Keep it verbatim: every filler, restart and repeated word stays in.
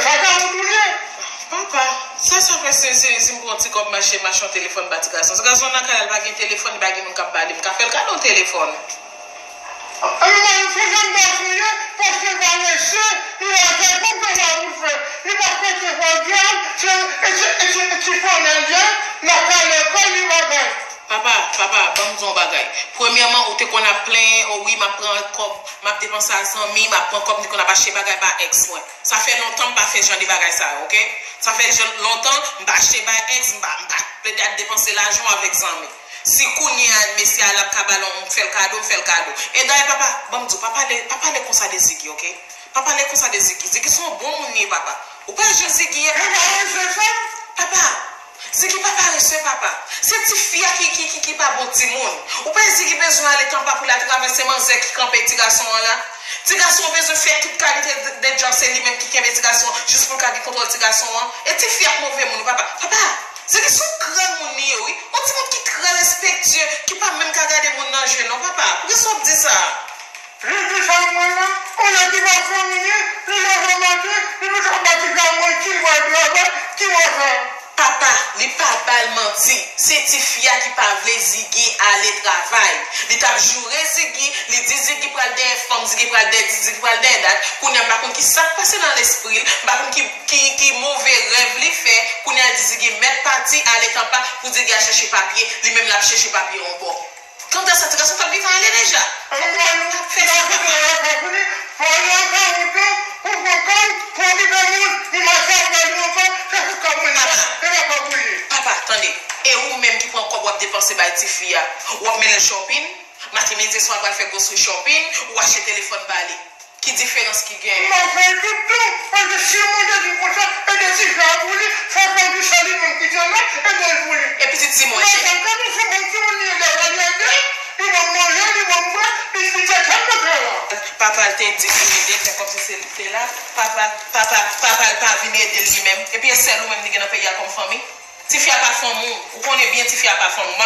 Kaka ou tou ye? Papa, sa sa fè se, se, si m pran ti kòb m achte, m achte yon telefòn ba ti gason? Ti gason nan kay la, li pa gen telefòn, li pa gen moun k ap ba li, m ka fè l kado yon telefòn. Anmwey, se jèn gason ye, paske l pa mesye, li lakay, konn kòman pou l fè. Li pa kote fò dyab, se, e ti, e ti, e ti fanèl ye, l ap pale kò li bagay. Papa, papa, ban m di w yon bagay. Premyèman, ou te konn ap plenyen, o wi, m ap pran kòb, m ap depanse ak zanmi, m ap pran kòb, m te konn ap achte bagay ba èks mwen. Sa fè lontan m pa fè jan de bagay sa yo, oke? Sa fè jan, lontan m pa achte bay èks, m pa, m pa plede ap depanse lajan w avèk zanmi. Si kounye a, mesye a l ap ka ba l yon, m fè l kado, m fè l kado. E dayè, papa, ban m di w, pa pale, pa pale konsa de Ziggy, oke? Pa pale konsa de Ziggy. Ziggy se yon bon moun li ye, papa. Ou pa wè jan Ziggy ye, papa? Papa, Ziggy pa parese, papa. Se tifi a ki, ki, ki, ki pa bon timoun. Ou pa wè Ziggy bezwen ale Tampa pou l al travay, se manzè ki kanpe ti gason an la? Ti gason an bezwen fè tout kalite de, de djòb, se li menm ki kenbe ti gason an, jis pou l ka gen kontwòl ti gason an. E tifi a move moun, papa. Papa, Ziggy se yon gran moun li ye, wi. Yon timoun ki trè respektye, ki pa menm ka gade moun nan je, non, papa. Poukisa w ap di sa? Li di sa mwen la, konnen ki pa fanmi li, li leve maten, li pito ba ti gason ki wè travay, ki wè sa. Papa, li pa ba l manti. Se tifi a ki pa vle Ziggy ale travay. Li t ap joure Ziggy, li di Ziggy pral dèyè fanm, Ziggy pral dèyè di, Ziggy pral dèyè dat. Kounye a, m pa konn ki sa k pase nan lespri l, m pa konn ki, ki, ki move rèv li fè. Kounye a, l di Ziggy mèt pati, ale Tampa pou Ziggy al chèche papye, li menm l ap chèche papye yon bò. Kanta sa, ti gason t ap gentan ale deja. Anmwey, ou fè sa, papa. Fò w nan kay ou tou, ou pran kòb, pou okipe moun, pou mache avè li ankò, se sou kòb mwen li ye, se nan kòb ou li ye. Papa, tande. E ou menm ki pran kòb w ap depanse bay tifi a, w ap mennen l shopping, maten, midi, swa, pral fè grocery shopping, ou achte telefòn ba li. Ki diferans ki genyen? M ap fè l tout tou, paske si yon moun te di m konsa, ede tifi a pou li, fò w fè l di sa li menm ki te la, ede l pou li. E pitit Simon, m pa janm ka konsa, bon timoun li ye, li ede, li ban m manje, li ban m bwè, li, li te tèt mwen fè la. Papa l te di pou l ede, fè kòmsi se li ki te la. Papa, papa, papa l pa vin ede l li menm. Epi e sèl ou menm li gen nan peyi a kòm fanmi. Tifi a pa fanm ou. Ou konnen byen tifi a pa fanm ou.